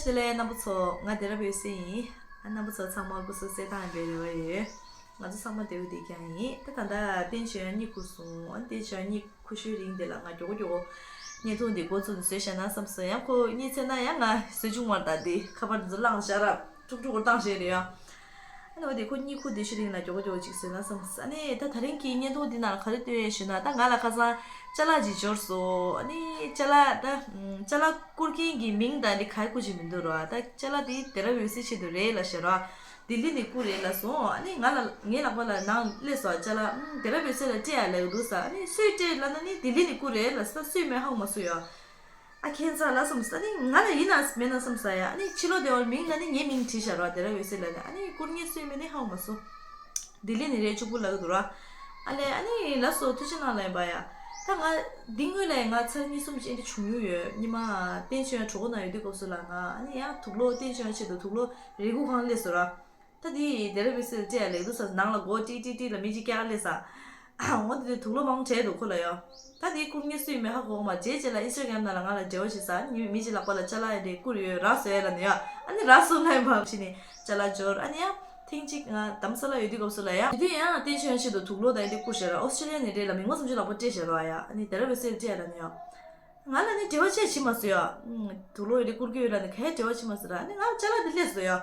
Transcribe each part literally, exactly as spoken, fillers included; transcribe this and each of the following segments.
ཆེ་ལེ་རྣམ་པ་ཚོ། ང་དེ་ར་བོད་སེ་ཡིན། ཨ་རྣམ་པ་ཚོ་ཚང་མ་སྐུ་གཟུགས་གསལ་ཐང་ཡིན་པའི་རེ་བ་ཡོད། ང་ཚོ་ཚང་མ་བདེ་པོ་བསྡད་ཀྱང་ཡིན། ད་ད་ལྟ་བསྟན་ཆོས་གཉིད་ཁུག་སོང་། ཨ་བསྟན་ཆོས་གཉིད་ཁུག་ཤོས་རིང་དེ་ལ་ང་མགྱོགས་པོ་མགྱོགས་པོ་བརྙན་ཐུང་འདི་འགོ་བཙུགས་ནས་བཟོས་བཞག་ན་བསམ་སོང་། ཡང་ཁོ་གཉིད་སད་ན་ཡང་ང་བཟོ་བཅུག་མར་ད་དེ་ཁ་པར་འདི་ཚོ་བླངས་བཞག་ར་དཀྲུག་དཀྲུག་བཏང་བཞག་རེད་ཡ། ཨ་ནི་འོ་དེ་ཁོ་གཉིད་ཁུག་དེ་ཤུ་རིང་ལ་མགྱོགས་པོ་མགྱོགས་པོ་ཅིག་བཟོས་ན་བསམ། ཨ་ནི་ད་ད་རིང་གི་བརྙན་ཐུང་འདི་ནང་ལ་ག་རེ་སྟོན་ཡས་ཞུ་ན། ད་ང་ལ་ཁ་སང་ཅ་ལག་ཅིག་འབྱོར་སོང་། ཨ་ནི་ཅ་ལག་ད་ཅ་ལག་བསྐུར་མཁན་གྱི་མིང་ད་འདི་ག་རེ་བསྐུར་གྱི་མི་འདུག་ར། ད་ཅ་ལག་དེ་དེ་ར་འོད་ཟེར་ཆེད་དུ་རེད་ལབ་བཤད་ར། ལྡི་ལི་ནས་བསྐུར་རེད་ལབ་སོང་། ཨ་ནི་ང་ལ་ངའི་ལག་པ་ལ་ནང་སླེབས་སོང་། ཅ་ལག་དེ་ར་འོད་ཟེར་ལ་སྤྲད་ཡ་ལབ་འདུག་ཟེར། ཨ་ནི་སུས་སྤྲད་ལབ་ན་ནི་ལྡི་ལི་ནས་བསྐུར་རེད་ལབ་ས། སུས་མིན་ཧ་གོ་མ་སོང་ཡ། ཨ་ཁྱད་མཚར་ལ་བསམ་སོང་། ཨ་ནི་ང་ལ་ཡིན་ན་མེད་ན་བསམ་ས་ཡ། ཨ་ནི་ཕྱི་ལོགས་དེ་བར་མིང་ལ་ནི་ངའི་མིང་བྲིས་བཞག་ར། དེ་ར་འོད་ཟེར་ལབ་ནས། ཨ་ནི་བསྐུར་མཁན་སུ་ཡིན་མིན་ནི་ཧ་གོ་མ་སོང་། ལྡི་ལི་ནས་རེད་གཅིག་པུ་ལབ་ཀྱི་འདུག་ར། ཨ་ལས། ཨ་ནི་ལགས་སོ། ཐུགས་རྗེ་གནང་ལབ་ཡིན་པ་ཡ། ད་ང་འདི་སྔོན་ལ་ང་ཚར་གཉིས་གསུམ་ཅིག་འདི་བྱུང་མྱོང་ཡོད། ཉི་མ་བསྟན་ཆོས་གྲོགས་པོ་ན་ཡོད་དུས་སྐབས་སུ་ལ་ང་ཨ་ནི་ཡང་དུག་ལོག་བསྟན་ཆོས་ཆེད་དུ་དུག་ལོག་རས་ཁུག་ཁང་སླེབས་སོང་ར། ད་དེ་དེ་ར་འོད་ཟེར་སྤྲད་ཡ་ལབ་འདུག་ས། ནང་ལ་སྒོ་ཏི་ཏི་ཏི་ལ་མི་གཅིག་སྐྱེལ་སླེབས་ས། འོ་དེ་དུག་ལོག་མང་བྲལ་འདུག་ཁོ་ལ་ཡ། ད་དེ་བསྐུར་མཁན་སུ་ཡིན་མིན་ཧ་གོ་མ། རྗེས་རྗེས་ལ་ཨིན་སི་ཊ་གྷ་རམ་ནང་ལ་ང་ལ་འབྲེལ་བ་བྱེད་ས། ཨ་ནི་མི་གཅིག་ལག་པ་ལ་ཅ་ལག་ཡ་དེ་བསྐུར་ཡོད་རག་སོང་ཡ་ལབ་ནས་ཡ། ཨ་ནི་རག་སོང་ལབ་ཡིན་པ་ཕྱིན་ནས་ཅ་ལག་འབྱོར། ཨ་ནི་ཡ་ཐེངས་གཅིག་ང་རྡ་རམ་ས་ལ་ཡོད་དུས་སྐབས་སུ་ལ་ཡ། དེ་དུས་ཡང་བསྟན་ཆོས་ཡ་ཆེད་དུ་དུག་ལོག་དང་ཡ་དེ་བསྐུར་བཞག་ར། ཨོ་སི་ཊེ་ལི་ཡ་ནས་རེད་ལ། མི་ངོ་སུམ་ཅུ་ལྷག་པོ་སྤྲད་བཞག་ར་ཡ། ཨ་ནི་དེ་ར་འོད་ཟེར་སྤྲད་ཡ་ལབ་ནས་ཡ། ང་ལ་ནི་འབྲེལ་བ་བཅས་བྱེད་མ་སོང་ཡ། ཨུམ། དུག་ལོག་ཡོད་དེ་བསྐུར་གྱི་ཡོད་ལབ་ནས་ག་ཡ་འབྲེལ་བ་བྱེད་མ་སོང་ར། ཨ་ནི་ང་ཅ་ལག་དེ་སླེབས་སོང་ཡ།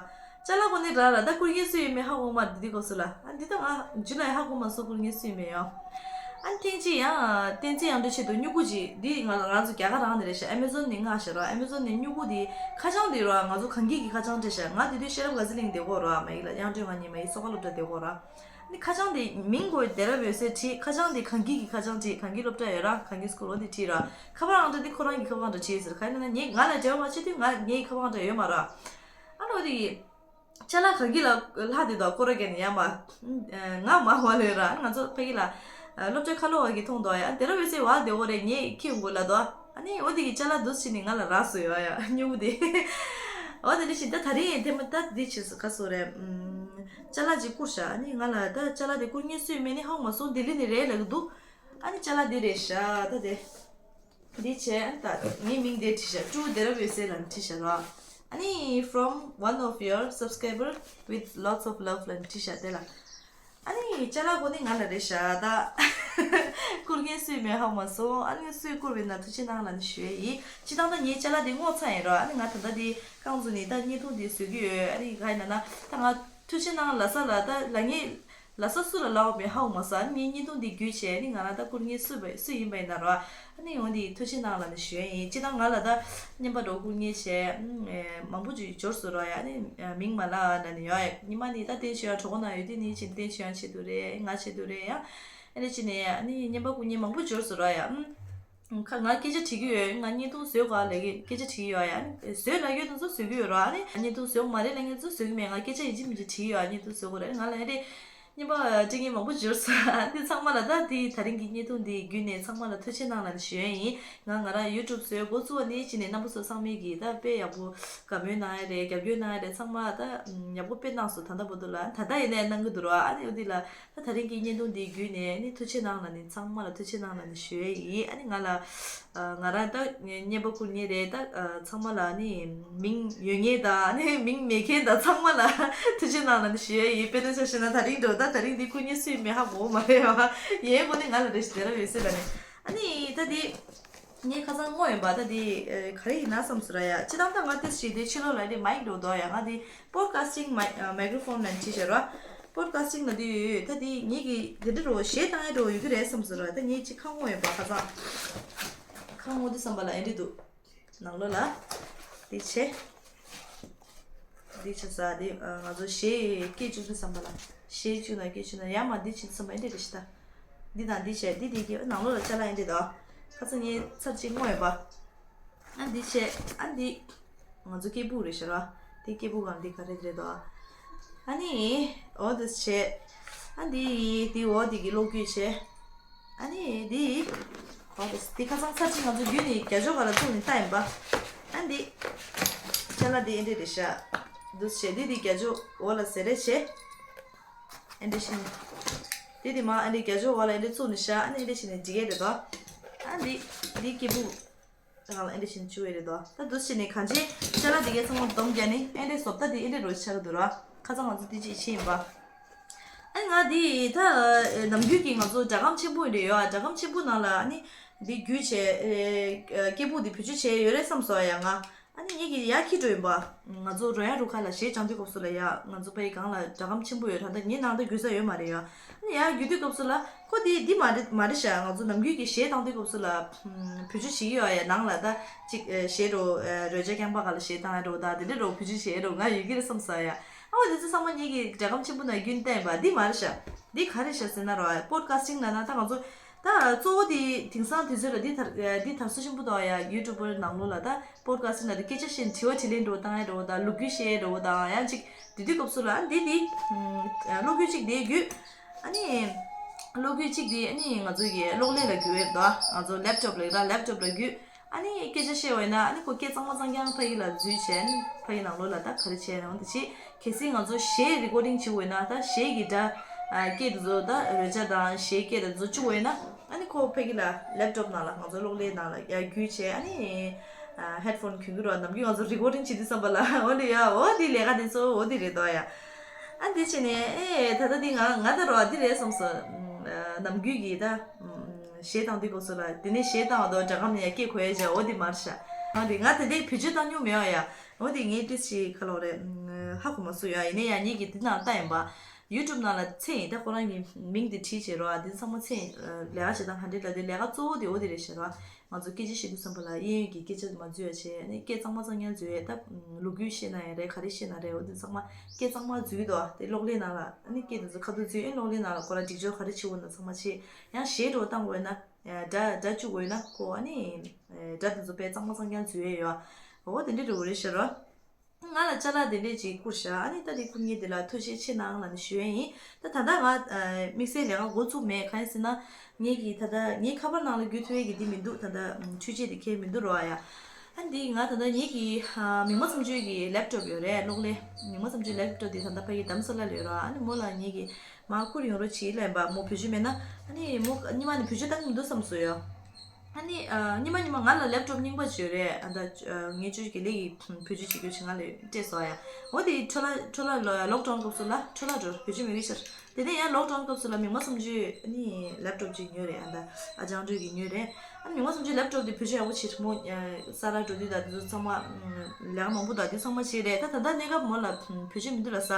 ཅ་ལག་ཁོ་ནི་རག་ར། ད་བསྐུར་མཁན་སུ་ཡིན་མིན་ཧ་གོ་མ་རེད། དེ་དུས་སྐབས་སུ་ལ། ཨ་འདི་ད་ང་རྒྱུན་ལ་ཡ་ཧ་གོ་མ་སོང་བསྐུར་མཁན་སུ་ཡིན་མིན་ཡ། ཨ་ནི་ཐེངས་གཅིག་ཡང་བསྟན་འཛིན་དབྱངས་སྒྲོན་ཆེད་དུ་སྨྱུ་གུ་ཅིག་འདི་ང་ང་ཚོ་རྒྱ་གར་རང་ནས་རེད་ཤག་ཨེ་མེ་ཛོན་ནས་མངགས་ཤག་ར། ཨེ་མེ་ཛོན་ནས་སྨྱུ་གུ་འདི་ཁ་བྱང་འདི་ར། ང་ཚོ་གངས་སྐྱིད་ཀྱི་ཁ་བྱང་སྤྲད་ཤག་ང་དེ་དུས་ཤེས་རབ་དགའ་ཚལ་གླིང་བསྡད་ཀྱི་ཡོད་ར། མ་ཡིག་ལ་དབྱངས་སྒྲོན་ང་གཉིས་མ་ཡིག་སོ་ཁ་སློབ་གྲྭ་བསྡད་ཀྱི་ཡོད་ར། ནི་ཁ་བྱང་དེ་མིང་གོ་དེ་ར་འོད་ཟེར་བྲིས། ཁ་བྱང་དེ་གངས་སྐྱིད་ཀྱི་ཁ་བྱང་བྲིས། གངས་སྐྱིད་སློབ་གྲྭ་ཡོད་ར། གངས་སྐྱིད་སྐུལ་འོ་དེ་བྲིས་ར། ཁ་པར་ཨང་གྲངས་དེ་ཁོ་རང་གི་ཁ་པར་ཨང་གྲངས་བྲིས་ཟེར། ག་ཡིན་ན་ངས་ང་ལ་འབྲེལ་བ་མ་བྱེད་དུས་ང་ངའི་ཁ་པར་ཨང་གྲངས་ཡོད་མ་ར། ཨ་ནི་འོ་དེ་ཡིན། ཅ་ལག་གངས་སྐྱིད་ལ་ལྷག་དེ་དོ་སྐོར་ར་གན་ཡ་མ། ང་མ་བ་ལོས་ར། ང་ཚོ་ཕ་གི་ལ་སློབ་གྲྭ་ཁ་ལོ་བ་གི་མཐོང་དོ་ཡ། དེ་ར་འོད་ཟེར་བ་དེ་འོ་རེད། ངས་ཁྱེད་འགོ་ལ་དོ། ཨ་ནི་འོ་དེ་གི་ཅ་ལག་འདུག་ཕྱིན་ནས་ང་ལ་རག་སོང་ཡོད་ཡ། སྨྱུ་གུ་དེ། འོ་དེ་ནི་ཞིག་ད་ད་རིང་ཐེངས་མ་ད་འདི་བྱས་སོ་ག་སོ་རེད། ཨུམ། ཅ་ལག་ཅིག་བསྐུར་ཤག་ཨ་ནི་ང་ལ་ད་ཅ་ལག་དེ་བསྐུར་མཁན་སུ་ཡིན་མིན་ནི་ཧ་གོ་མ་སོང་། ལྡི་ལི་ནས་རེད་ལབ་ཀྱི་འདུག་ཨ་ནི་ཅ་ལག་འདི་རེད་ཤག་ད་དེ་འདི་བྱས། ཨ་ནི་ད་ངའི་མིང་དེ་བྲིས་ཤག་ཀྲུའུ་དེ་ར་འོད་ཟེར་ལབ་ནས་བྲིས་ཤག་ར། ཨ་ནི་from one of your subscriber with lots of love ལབ་ནས་བྲིས་ཤག་དེ་ལ། ཨ་ནི་ཅ་ལག་ཁོ་ནི་ང་ལ་རེད་ཤག་ད་བསྐུར་མཁན་སུ་ཡིན་མིན་ཧ་གོ་མ་སོང་། ཨ་ནི་སུས་བསྐུར་བ་ཡིན་ན་ཐུགས་རྗེ་གནང་ལབ་ནས་ཞུ་ཡས་ཡིན། སྤྱིར་བཏང་ད་ངའི་ཅ་ལག་དེ་བསྔོག་ཚར་ཡིན་ར། ཨ་ནི་ང་ད་ལྟ་དེ་རྐང་བཙུགས་ནས་ད་བརྙན་ཐུང་དེ་བཟོ་གི་ཡོད། ཨ་ནི་ག་ཡིན་ན་ན་ད་ང་ཐུགས་རྗེ་གནང་ལབ་ས་ལ་ད་ལབ་མཁན་ལབ་ས་སུ་ལ་ལབ་པ་མེད་ཧ་གོ་མ་སོང་། ཨ་ནི་ངའི་བརྙན་ཐུང་འདི་བརྒྱུད་བྱས་ཨ་ནི་ང་རང་ད་བསྐུར་མཁན་སུ་བ་སུ་ཡིན་པ་ཡིན་ན་ར། ཨ་ནི་འོ་འདི་ཐུགས་རྗེ་གནང་ལབ་ནས་ཞུ་ཡས་ཡིན། སྤྱིར་བཏང་ང་ལ་ད་བརྙན་པར་འདྲ་བོ་བསྐུར་མཁན་བྱས། ཨ་མང་པོ་ཅིག་འབྱོར་སོང་ར་ཡ། ཨ་ནི་མིང་མ་ལབ་ལབ་ནས་ཡོད་ཡ། ཉི་མ་ནི་ད་བསྟན་ཆོས་ཡང་གྲོགས་པོ་ན་ཡོད་དུས་ནི་ཅིག་བསྟན་ཆོས་ཡང་ཆེད་དུ་རེད། ང་ཆེད་དུ་རེད་ཡ། ཨ་ནི་ཅི་ནས་ཨ་ནི་བརྙན་པར་བསྐུར་མཁན་མང་པོ་འབྱོར་སོང་ར་ཡ། ཨུམ། ཁ་ང་སྐད་ཆ་དྲི་གི་ཡོད། ང་བརྙན་ཐུང་བཟོས་ག་ལབ་གི་སྐད་ཆ་དྲི་གི་ཡོད་ཡ། ཨ་ནི་བཟོས་ལབ་ཡོད་དུས་ཚོད་བཟོ་གི་ཡོད་ར། ཨ་ནི་བརྙན་ཐུང་བཟོས་མ་རེད་ལབ་མཁན་ཚོ་བཟོ་གི་མེད། ང་སྐད་ཆ་ཡིན་གཅིག་མིན་གཅིག་དྲི་གི་ཡོད་ཡ། བརྙན་ཐུང་བཟོ་ག་རེད། ང་ལ་ཨེ་རེད། བརྙན་པར་སྤྲད་མཁན་མང་པོ་འབྱོར་སོང་། འདི་ཚང་མ་ལ་ད་འདི་ད་རིང་གི་བརྙན་ཐུང་འདི་བརྒྱུད་ནས་ཚང་མ་ལ་ཐུགས་རྗེ་གནང་ལབ་ནས་ཞུ་ཡས་ཡིན། ང་ང་རང་ཡུ་ཊུབ་བཟོས་འགོ་བཙུགས་པ་ནས་བྱས་ནས་རྣམ་པ་ཚོ་ཚང་མས་ཀྱིས་ད་དཔེ་ཡག་པོ་དགའ་མོས་གནང་ཡ་རེད། རྒྱབ་སྐྱོར་གནང་ཡ་རེད། ཚང་མ་ད་ཡག་པོ་དཔེ་གནང་སོང་། ད་ལྟ་བར་དུ་ལ་ད་ལྟ་ཡིན་ནའི་གནང་གི་འདུག་ར། ཨ་ནི་འོ་འདི་ལ་ད་ད་རིང་གི་བརྙན་ཐུང་འདི་བརྒྱུད་ནས་ནི་ཐུགས་རྗེ་གནང་ལབ་ནས་ཚང་མ་ལ་ཐུགས་རྗེ་གནང་ལབ་ནས་ཞུ་ཡས་ཡིན། ཨ་ནི་ང་ལ་ང་རང་ད་བརྙན་པར་བསྐུར་མཁན་རེད། ད་ཚང་མ་ལ་ནི་མིང་ཡོད་མཁན་དང་ནི་མིང་མེད་མཁན་དང་ཚང་མ་ལ་ཐུགས་རྗེ་གནང་ལབ་ནས་ཞུ་ཡས་ཡིན། དཔེར་ན་ཆ་བཞག་ན་ད་རིང་འགྲོ་ད་ད་རིང་འདི་བསྐུར་མཁན་སུ་ཡིན་མིན་ཧ་གོ་མ་རེད་བ། ཡིན་ཁོ་ནི་ང་ལ་རེ་ཞིག་དེ་ར་ཡོད་སྲིད་ལ་ནི། ཨ་ནི་ད་འདི་ངས་ཁ་སང་བསྔོགས་ཡིན་པ། ད་འདི་ག་རེ་ཡིན་ན་བསམ་སོང་ར་ཡ། སྤྱིར་བཏང་ད་ང་ཏིས་ཞིག་འདི་ཕྱི་ལོགས་ལ་འདི་མའིག་འགྲོ་འདུག་ཡ། ང་འདི་པོཌ་ཁ་སི་ཊིང་མའི་ཨ་མའི་ཀྲོ་ཕོན་ལབ་བྲིས་བཞག་ར། པོཌ་ཁ་སི་ཊིང་ལབ་དུས་ད་འདི་ངེད་ཀྱི་དེ་འདྲ་རོ་གཞས་བཏང་ཡ་འགྲོ་ཡོད་ཀྱི་རེད་བསམ་སོང་ར། ད་ངས་ཅིག་ཁ་བསྔོགས་ཡོད་པ། ཁ་སང་ཁ་བསྔོགས་དུས་བསམ་པ་ལ་ཨེ་འདྲ་འདུག་ནང་ལོགས་ལ་འདི་བྱས། འདི་བྱས་ས་འདི་ང་ཚོ་གཞས་སྐད་བཅུག་དུས་བསམ་པ་ལ་གཞས་བཅུག་ན་སྐད་བཅུག་ན་ཡ་མ་འདི་བྱས་བསམ་པ་ཨེ་འདྲ་རེད་ཤི་ད། འདི་དང་འདི་བྱས་འདི་འདི་གི་ནང་ལོགས་ལ་ཅ་ལག་ཨེ་འདྲ་འདུག་ཁ་སང་ངས་ཚར་གཅིག་བསྔོགས་ཡོད་པ། ཨ་འདི་བྱས་ཨ་འདི། ང་ཚོ་སྐད་སྦུག་རེད་ཤག་ར། དེ་སྐད་སྦུག་གམ་འདི་ག་རེ་རེད་དོ། ཨ་ནི། འོ་དེ་བྱས། ཨ་འདི་ཡི་དེ་འོ་དེ་གི་གློག་སྐུད་བྱས། ཨ་ནི་འདི། འོ་དེ་དེ་ཁ་སང་ཚར་གཅིག་ང་ཚོ་བརྒྱུད་ནས་རྒྱ་ཕྱོགས་ག་ལ་བཙུགས་ནས་ལྟ་ཡིན་པ། ཨ་འདི། ཅ་ལག་འདི་ཨེ་འདྲ་རེད་ཤག་འདུག་བྱས་འདི་འདི་རྒྱ་ཕྱོགས་འོ་ལ་ཟེར་རེད་བྱས། ཨེ་འདྲ་བྱས་ནས། འདི་འདི་མ་ཨེ་འདྲ་རྒྱ་ཕྱོགས་འོ་ལ་ཨེ་འདྲ་བཙུགས་ནས་ཤག་ཨ་ནི་ཨེ་འདྲ་བྱས་ནས་འཇིག་གི་རེད་དོ། ཨ་འདི། འདི་སྐད་སྦུག་ད་གང་ལ་ཨེ་འདྲ་བྱས་ནས་བཅུག་ཡོད་རེད་དོ། ད་འདུག་བྱས་ནས་གང་ཅི་ཅ་ལག་དེ་གའི་ཚང་མ་སྡོམ་རྒྱག་ནས་ཨེ་འདྲའི་བཟོ་ལྟ་དེ་ཨེ་འདྲའི་རོ་ཆགས་འདུག་ར། ཁ་སང་ང་ཚོ་དེ་ཅིག་ཕྱིན་ཡིན་པ། ཨ་ང་དེ་ད་ནམ་རྒྱུན་གྱི་ང་ཚོ་སྒྲ་སྒམ་ཆེན་པོ་འདྲ་ཡོད་ཨ། སྒྲ་སྒམ་ཆེན་པོ་ནང་ལ་ཨ་ནི་འདི་བརྒྱུད་བྱས་སྐད་སྦུག་འདི་བེད་སྤྱོད་བྱས་ཡོད་རེད་བསམ་སོང་ཡ་ང་། ཨ་ནི་ངེད་ཀྱི་ཡར་འཁྱེར་འགྲོ་ཡིན་པ། ང་ཚོ་རོལ་དབྱངས་རུ་ཁག་ལ་གཞས་སྦྱང་དུས་སྐབས་སུ་ལ་ཡ་ང་ཚོ་ཕ་གི་སྒང་ལ་སྒྲ་སྒམ་ཆེན་པོ་ཡོད་ད་ལྟ་ངའི་ནང་ད་བརྒྱུད་ས་ཡོད་མ་རེད་ཡ། ཨ་ནི་ཡར་བརྒྱུད་དུས་སྐབས་སུ་ལ་ཁོ་དེ་འདི་མ་རེད་མ་རེད་ཤག་ང་ཚོ་ནམ་རྒྱུན་གྱི་གཞས་བཏང་དུས་སྐབས་སུ་ལ་བེད་སྤྱོད་བྱེད་ཀྱི་ཡོད་ཡ་ནང་ལ་ད་ཅིག་གཞས་རོ་རོལ་ཆ་རྐྱང་པ་ག་ལ་གཞས་བཏང་ཡ་རོ་ད་དེ་འདྲ་རོ་བེད་སྤྱོད་བྱེད་ཡ་རོ་ང་ཡོད་ཀྱི་རེད་བསམ་ས་ཡ། ཨ་འོ་དེ་ཚོ་ཚང་མ་ངེད་ཀྱི་སྒྲ་སྒམ་ཆེན་པོ་ནང་རྒྱུན་བསྟན་པ་འདི་མ་རེད་ཤག་འདི་ག་རེད་ཤག་ཟེར་ན་རོ་པོཌ་ཀ་སི་ཊིང་ལ་ན་ད་ང་ཚོ། ད་གཙོ་བོ་དེ་དེང་སང་དུས་ཚོད་ལ་འདི་དར་འདི་དར་སྲོལ་ཆེན་པོ་འདུག་ཡ། ཡུ་ཊུབ་པར་ནང་ལོགས་ལ་ད་པོཌ་ཀ་སི་ཊིང་ལ་དེ་སྐད་ཆ་བཤད་དྲི་བ་དྲིས་ལན་འདྲ་བོ་བཏང་ཡ་འདྲ་བོ་དང་ལོ་རྒྱུས་བཤད་ཡ་འདྲ་བོ་དང་ཡང་ཅིག་དེ་དུས་སྐབས་སུ་ལ་འདི་འདི་གློག་སྐུད་ཅིག་དེ་བརྒྱུད། ཨ་ནི་གློག་སྐུད་ཅིག་དེ་ཨ་ནི་ང་ཚོ་གི་གློག་ཀླད་ལ་བརྒྱུད་ཡོད་དོ། ང་ཚོ་ལེབ་ཊོབ་ལ་ར་ལེབ་ཊོབ་ལ་བརྒྱུད། ཨ་ནི་སྐད་ཆ་བཤད་པ་ཡིན་ན་ཨ་ནི་ཁོ་སྐད་གཙང་མ་གཙང་རྐྱང་ཕ་གི་ལ་འཛུལ་བྱས་ཨ་ནི་ཕ་གི་ནང་ལོགས་ལ་ད་ག་རེ་བྱས་ཡོང་དེ་ཅི། གལ་སྲིད་ང་ཚོ་གཞས་རི་ཀོར་ཌིང་བྱེད་དགོས་ན་ད་གཞས་ཀྱི་སྒྲ་ཨ་སྐད་དེ་ཚོ་ད་རོལ་ཆ་དང་གཞས་སྐད་དེ་ཚོ་བཅུག་དགོས་ན་ཨ་ནི་ཁོ་ཕ་གི་ལ་ལེབ་ཊོབ་ནང་ལ་ང་ཚོ་གློག་ཀླད་ནང་ལ་ཡར་བརྒྱུད་བྱས་ཨ་ནི་ཧེཌ་ཕོན་གྱོན་གྱི་རོགས། ནམ་རྒྱུན་ང་ཚོ་རི་ཀོར་ཌིང་བྱེད་དུས་ཙམ་པ་ལ་འོ་ལེ་ཡ་འོ་དེ་ལས་ཀ་དེ་ཚོ་འོ་དེ་རེད་དོ་ཡ། ཨ་འདི་བྱས་ནས་ཨེ་ད་ལྟ་འདི་ང་ང་ད་རོགས་འདི་རེད་བསམ་སོང་། ནམ་རྒྱུན་གྱི་ད་གཞས་བཏང་དུས་སྐབས་སུ་ལ་དེ་ནས་གཞས་བཏང་བ་དང་སྒྲ་སྒམ་ནས་ཡར་སྐད་གོ་ཡ་བྱས་འོ་དེ་མར་ཤ། ང་དེ་ང་དེ་འདྲའི་བེད་སྤྱོད་བཏང་མྱོང་མེད་བ་ཡ། འོ་དེ་ངས་ཏིས་ཞིག་ག་ལོག་རེད། ཧ་གོ་མ་སོང་ཡ། ཡིན་ནའི་ཡ་ངེད་ཀྱི་འདི་ནང་ལྟ་ཡིན་པ། ཡུ་ཊུབ་ནང་ལ་འཚོལ་ཡིན་ད་ཁོ་རང་གི་མིང་དེ་བྲིས་བྱས་རོགས་ཨ། འདི་ཚང་མ་འཚོལ་ཡིན། ལས་ཀ་བྱེད་སྟངས་ག་འདྲས་ལ་དེ་ལས་ཀ་གཙོ་བོ་དེ་འོ་དེ་རེད་བྱས་རོགས་ཨ། ང་ཚོ་སྐད་ཆ་བཤད་དུས་ཙམ་པ་ལ་གཡས་གཡོན་གྱི་སྐད་ཆ་མ་འཛུལ་ཡ་བྱས་ནས་སྐད་གཙང་མ་གཙང་རྐྱང་འཛུལ་ཡས་ད་ལོ་རྒྱུས་བཤད་ན་ཡང་རེད་ག་རེ་བཤད་ན་རེད་འོ་དེ་ཚང་མ་སྐད་གཙང་མ་འཛུལ་འདུག་ཨ། དེ་གློག་ཀླད་ནང་ལ་ཨ་ནི་སྐད་དེ་ཚོ་ཁ་ཐུག་འཛུལ་ཨེ་གློག་ཀླད་ནང་ལ་ཁོ་རང་སྒྲིག་སྦྱོར་ག་རེ་བྱེད་དགོས་ན་ཚང་མ་བྱེད། ཡང་གཞས་འདྲ་བོ་བཏང་དགོས་ན་སྒྲ་སྒྲ་བཅུག་དགོས་ན་ཁོ་ཨ་ནི་སྒྲ་དེ་ཚོ་དཔེ་གཙང་མ་གཙང་རྐྱང་འཛུལ་ཡས་ཡོད་ཨ། འོ་དེ་འདྲ་འདྲ་བོ་རེད་ཤག་རོ། ང་ལ་ཅ་ལག་དེ་འདྲས་ཅིག་བསྐུར་བཞག་ཨ་ནི་ད་དེ་བསྐུར་མཁན་དེ་ལ་ཐུགས་རྗེ་ཆེ་གནང་ལབ་ནས་ཞུ་ཡས་ཡིན། ད་ད་ལྟ་ང་དམིགས་བསལ་ལས་ཀ་འགོ་ཚུགས་མེད་གང་ཡིན་ཟེར་ན། ངེད་ཀྱི་ད་ལྟ་ངའི་ཁ་པར་ནང་ལ་རྒྱུ་ཐུབ་ཡས་ཀྱི་འདི་མི་འདུག་ད་ལྟ་འཕྲུལ་ཆས་དེ་ཁྱེར་མི་འདུག་རོ་ཨ་ཡ། ཨ་འདི་ང་ད་ལྟ་ངེད་ཀྱི་མིག་དམར་བསམ་སྤྱོད་ཀྱི་ལེབ་ཊོབ་ཡོད་རེད་གློག་ཀླད། མིག་དམར་བསམ་སྤྱོད་ལེབ་ཊོབ་དེ་ད་ལྟ་ཕ་གི་རྡ་རམ་ས་ལ་ལ་ཡོད་རོ་ཨ་ནི་མོ་ལ་ངེད་ཀྱི་མར་བསྐུར་ཡོང་རོགས་བྱེད་ལབ་ཡིན་པ། མོ་བེད་སྤྱོད་མེད་ན་ཨ་ནི་མོ་སྔོན་མ་ནས་བེད་སྤྱོད་བཏང་གི་མི་འདུག་བསམ་སོང་ཡ། ཨ་ནི་ཨ་སྔོན་མ་སྔོན་མ་ང་ལ་ལེབ་ཊོབ་རྙིང་པ་ཅིག་ཡོད་རེད། ཨ་ད་ངས་ཅོ་ཅོ་དགེ་ལེགས་ཀྱིས་བེད་སྤྱོད་བྱེད་རྒྱུ་ཅིག་ང་ལ་སྤྲད་སོང་ཡ། འོ་དེ་འཕྲོ་བརླག་འཕྲོ་བརླག་ལོ་ཡ་ལོག་ཌའོན་སྐབས་སུ་ལ་འཕྲོ་བརླག་འགྲོ་བེད་སྤྱོད་མི་དགོས་ཤར། དེ་ནས་ཡང་ལོག་ཌའོན་སྐབས་སུ་ལ་མིག་དམར་བསམ་སྤྱོད་ཨ་ནི་ལེབ་ཊོབ་ཅིག་ཉོས་རེད། ཨ་ད་ཨ་ཅང་སྒྲོལ་གྱིས་ཉོས་རེད། ཨ་ནི་མིག་དམར་བསམ་སྤྱོད་ལེབ་ཊོབ་དེ་བེད་སྤྱོད་ཡག་པོ་བྱེད་རེད་མོ། ས་ར་འགྲོ་དུས་ད་དེ་ཚོ་ཚང་མ་ལས་ཀ་མང་པོ་ད་དེ་ཚང་མ་བྱེད་རེད། ད་ད་ལྟ་གནས་སྐབས་མོ་ལ་བེད་སྤྱོད་མི་འདུག་ལ་ས།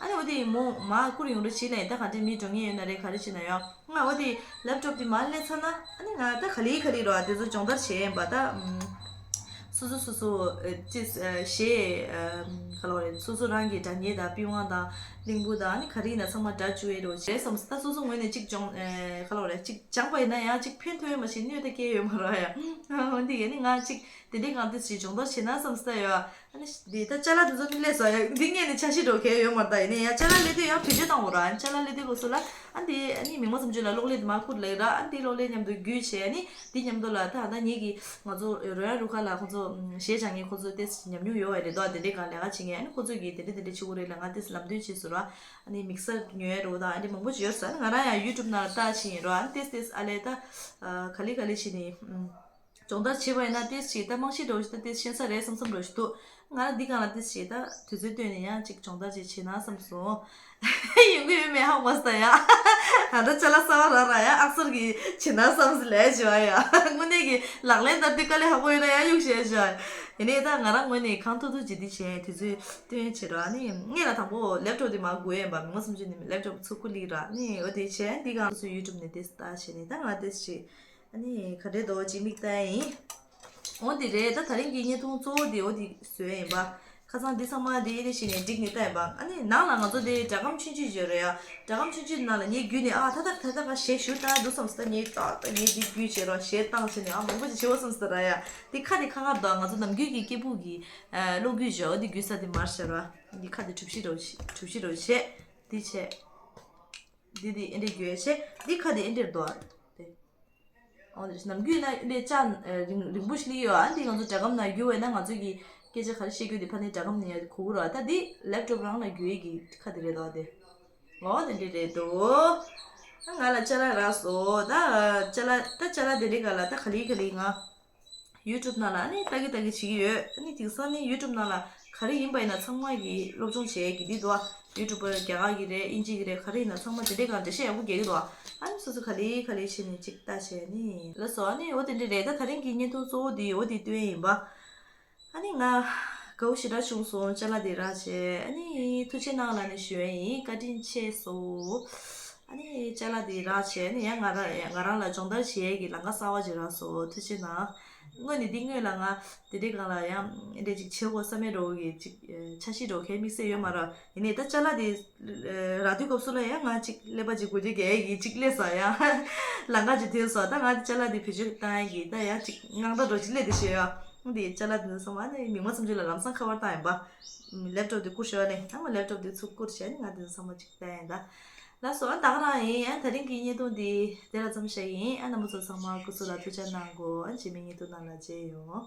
ཨ་ནི་འོ་དེ་མོ་མར་བསྐུར་ཡོང་རོགས་བྱེད་ལབ་ཡིན། ད་ག་འདྲས་མི་འགྲོ་མཁན་ཡོད་ན་རེད་ག་རེ་བྱེད་ན་ཡོང་། ང་འོ་དེ་ལེབ་ཊོབ་དེ་མར་སླེབས་ཚར་ན་ཨ་ནི་ང་ད་ག་ལེ་ག་ལེ་རོ་ཨ་དེ་ཚོ་སྦྱོང་བརྡར་བྱས་ཡིན་པ་ད། སོ་སོ་སོ་སོ་ཅིས་གཞས་ག་ལོ་རེད། སོ་སོ་རང་གི་སྒྲ་སྙན་དང་པི་ཝང་དང་གླིང་བུ་དང་ཨ་ནི་ག་རེ་ཡིན་ན་ཚང་མ་སྒྲ་བཅུག་ཡས་རོ་བྱས་བསམ་སོང་། ད་སོ་སོ་ངོས་ནས་ཅིག་སྦྱོང་ག་ལོ་རེད་ཅིག་སྦྱངས་པ་ཡིན་ན་ཡང་ཅིག་ཕན་ཐོགས་ཡོད་མ་ཤེས་གནོད་ད་སྐྱེལ་ཡོད་མ་རོ་ཡ། འོ་འདི་ཡིན་ནི་ང་ཅིག་དེ་འདྲའི་གང་དེ་ཞིག་སྦྱོང་བརྡར་བྱེད་ན་བསམ་སྟེ་ཡོད། ཨ་ནི་འདི་ད་ཅ་ལག་དེ་ཚོ་ནི་སླེབས་སོང་ཡ། འདི་ངས་ནི་འཆར་གཞི་འགྲོ་གལ་ཡོད་མ་རེད། ད་ཡིན་ནའི་ཡ་ཅ་ལག་སླེབས་དུས་ཡང་བེད་སྤྱོད་བཏང་དགོས་ར། ཨ་ནི་ཅ་ལག་སླེབས་དུས་སྐབས་སུ་ལ་ཨ་འདི་ཨ་ནི་མིག་དམར་བསམ་སྤྱོད་ལ་གློག་ཀླད་དེ་མར་བསྐུར་ལེགས་ར། ཨ་འདི་གློག་ཀླད་མཉམ་དུ་བརྒྱུད་བྱས་ཨ་ནི་འདི་མཉམ་དུ་ལ་ད་ད་ངེད་ཀྱི་ང་ཚོ་རོལ་དབྱངས་རུ་ཁག་ལ་ཁོ་ཚོ་གཞས་སྦྱང་མཁན་ཁོ་ཚོ་ཏེས་ཉམས་མྱོང་ཡོད་པ་རེད་དོ། དེ་འདྲའི་སྒང་ལས་ཀ་བྱེད་མཁན་ཨ་ནི་ཁོ་ཚོ་གིས་དེ་འདྲ་དེ་འདྲ་བྱེད་དགོས་རེད་ལ་ང་ཏེས་ལམ་སྟོན་བྱས་སོང་ར། ཨ་ནི་དམིགས་བསལ་ཉོ་ཡ་རོ་ད་ཨ་འདྲ་མང་པོ་ཅིག་ཡོད་ས། ཨ་ནི་ང་རང་ཡང་ཡུ་ཊུབ་ནང་ལ་ལྟ་བྱེད་ཡིན་རོ། ཨ་ནི་ཏེས་ཏེས་ཨ་ལས་ད་ག་ལེ་ག་ལེ་བྱེད་ནི། སྦྱོང་བརྡར་བྱེད་པ་ཡིན་ན་ཏིས་ཞིག་ད་རྨང་གཞི་འདྲ་བོ་ཞིག་ད་ཏིས་ཤེས་ས་རེད་བསམ་བསམ་འདྲ་བོ་ཞིག་འདུག་ང་ལ་འདི་སྒང་ལ་ཏིས་ཞིག་ད་དུས་ཚོད་བཏོན་ནས་ཡང་ཅིག་སྦྱོང་བརྡར་ཅིག་བྱེད་ན་བསམ་སོང་། ཡོང་གི་ཡོད་མེད་ཧ་གོ་མ་སོང་ད་ཡ། ད་ལྟ་ཅ་ལག་གསར་པ་རག་རག་ཡ་ཨག་གསར་གྱི་བྱེད་ན་བསམ་སོང་ལས་བྱེད་པ་ཡ། དངོས་གནས་ཀྱི་ལག་ལེན་བསྟར་དུས་དཀའ་ལས་ཁག་པོ་ཡོད་ན་ཡ་གཡུག་བྱས་བྱས། ཡིན་ནའི་ད་ང་རང་ངོས་ནས་གང་ཐུབ་ཐུབ་བྱེད་དུས་བྱས་དུས་ཚོད་བཏོན་བྱེད་རོགས། ཨ་ནི་ངས་ལ་དང་པོ་ལེབ་ཊོབ་དེ་མར་དགོས་ཡིན་པ་མི་ངོ་སུམ་ཅུ་ནས་ལེབ་ཊོབ་ཚུར་བསྐུར་ལིག་ར། ཨ་ནི་འོ་དེ་བྱས་འདི་སྒང་སུ་ཡུ་ཊུབ་ནས་དེ་ལྟ་བྱས་ནས་ད་ང་དེ་བྱས། ཨ་ནི་ག་འདྲའི་འདུག་ཅིག་མིག་ལྟ་ཡིན། འོ་འདི་རེད། ད་ད་རིང་གི་བརྙན་ཐུང་གཙོ་བོ་འདི་འོ་འདི་བཟོས་ཡིན་པ། ཁ་སང་འདི་ཚང་མ་འདི་ཨེ་རེ་བྱས་ནས་བསྒྲིགས་ནས་ལྟ་ཡིན་པ། ཨ་ནི་ནང་ལ་ང་ཚོ་འདི་སྒྲ་སྒམ་ཆུང་ཆུང་ཅིག་ཡོད་རེད་ཡ། སྒྲ་སྒམ་ཆུང་ཆུང་ནང་ལ་ངས་བརྒྱུད་ནས་ཨ་ད་ད་ད་ད་ག་གཞས་ཞུ་ད་འདུག་བསམ་སོང་། ད་ངས་ད་ད་ངས་འདི་བརྒྱུད་བྱས་རོགས་གཞས་བཏང་བྱས་ནས་ཨ་མང་པོ་ཅིག་བྱེད་འོ་བསམ་སོང་ད་ར་ཡ། འདི་ཁ་འདི་ཁ་ཁ་འདུག་ང་ཚོ་ནམ་རྒྱུན་གྱི་སྐད་སྦུག་གི་གློག་སྐུད་བྱས་འོ་འདི་བརྒྱུད་ས་འདི་མར་བྱས་རོགས། འདི་ཁ་འདི་གྲུ་བཞི་འདྲ་བོ་ཞིག་གྲུ་བཞི་འདྲ་བོ་བྱས། འདི་བྱས། འདི་འདི་ཨེ་འདྲས་བརྒྱུད་བྱས། འདི་ཁ་འདི་ཨེ་འདྲས་འདུག་ཨ། དེ། འོ་དེ་ནམ་རྒྱུན་ན་ཨེ་འདྲས་ལྕགས་རིང་རིང་པོ་ཞིག་སླེབས་ཡོད་ཨ། འདི་ང་ཚོ་སྒྲ་སྒམ་ནང་བརྒྱུད་པ་ཡིན་ན་ང་ཚོ་གི་སྐད་ཆ་ག་རེ་བཤད་རྒྱུ་དེ་ཕ་ནས་སྒྲ་སྒམ་ནས་ཡར་གོ་གི་རེད་ཨ། ད་འདི་ལེབ་ཊོབ་རང་ལ་བརྒྱུད་ཡས་ཀྱི་ཁ་དེ་རེད་འདུག་ཨ། དེ། འོ་དེ་འདྲས་རེད་འདུག་ཨ་ང་ལ་ཅ་ལག་རག་སོང་། ད་ཅ་ལག་ད་ཅ་ལག་དེ་འདྲས་ག་ལ་ད་ག་ལེ་ག་ལེ་ང་ ཡུ་ཊུབ་ནང་ལ་ཨ་ནི་ལྟ་གི་ལྟ་གི་བྱེད་ཀྱི་ཡོད། ཨ་ནི་དེང་སང་ནི་ཡུ་ཊུབ་ནང་ལ་ག་རེ་ཡིན་པ་ཡིན་ན་ཚང་མ་གིས་སློབ་སྦྱོང་བྱེད་ཀྱི་འདི་འདུག་ཨ། ཡུ་ཊུབ་པར་རྒྱ་གར་གྱི་རེད། དབྱིན་ཇི་གི་རེད། ག་རེ་ཡིན་ན་ཚང་མ་དེ་འདྲའི་སྒང་འགྲེལ་བཤད་ཡག་པོ་རྒྱག་གི་འདུག་ཨ། ཨ་ནི་སོ་སོ་ག་ལེ་ག་ལེ་བྱས་ནས་ཅིག་ལྟ་བྱས་ནི་ལགས་སོ། ཨ་ནི་འོ་དེ་འདྲ་རེད། ད་ད་རིང་གི་བརྙན་ཐུང་གཙོ་བོ་འདི་འོ་དེ་སྟོན་ཡིན་པ། ཨ་ནི་ང་དགའ་པོ་ཞེ་དྲག་བྱུང་སོང་། ཅ་ལག་འདི་རག་བྱས། ཨ་ནི་ཐུགས་རྗེ་གནང་ལབ་ནས་ཞུ་ཡ་ཡིན། བཀའ་དྲིན་ཆེ་སོ། ཨ་ནི་ཅ་ལག་འདི་རག་བྱས། ཨ་ནི་ཡང་ང་རང་ང་རང་ལ་སྦྱོང་བརྡར་བྱེད་ཡས་ཀྱི་ལམ་ཁ་གསར་པ་ཅིག་རག་སོང་། ཐུགས་རྗེ་གནང་། སྔོན་ནས་འདི་སྔོན་ལ་ང་དེ་འདྲའི་སྒང་ལ་ཡང་འདི་འདྲ་ཅིག་བྱེད་དགོས་བསམ་ཡས་འདྲ་བོ་གི་ཅིག་འཆར་གཞི་འདྲ་བོ་གའི་དམིགས་བསལ་ཡོད་མ་རེད། ཡིན་ནའི་ད་ཅ་ལག་འདི་རག་དུས་སྐབས་སུ་ལ་ཡང་ང་ཅིག་ཀླད་པ་ཅིག་གོ་རྒྱུ་གའི་གི་ཅིག་སླེབས་སོང་། ཡང་ལམ་ཁ་ཅིག་ཐོན་སོང་། ད་ང་འདི་ཅ་ལག་འདི་བེད་སྤྱོད་བཏང་ཡས་ཀྱི་ད་ཡང་ཅིག་དངངས་སྐྲག་འདྲ་བོ་ཅིག་སླེབས་བསྡད་ཤག་ཡ། འདི་ཅ་ལག་འདི་ཚང་མ་ནི་མི་མང་ཚང་མ་ལ་ལམ་སང་ཁ་པར་བཏང་ཡིན་པ། ལེབ་ཊོབ་འདི་བསྐུར་ཤོག་ནས། ཨ་མ་ལེབ་ཊོབ་འདི་ཚུར་བསྐུར་བྱས་ནས་ང་འདི་ཚང་མ་ཅིག་བལྟ་ཡིན་ད། ལགས་སོ། ཨ་ད་ག་རང་ཡིན། ཨ་ད་རིང་གི་བརྙན་ཐུང་འདི་དེ་ལ་མཚམས་བཞག་ཡིན། ཨ་རྣམ་པ་ཚོ་ཚང་མ་སྐུ་གཟུགས་ལ་ཐུགས་ཅག་གནང་དགོས། ཨ་རྗེས་མའི་བརྙན་ཐུང་ནང་ལ་མཇལ་ཡོང་།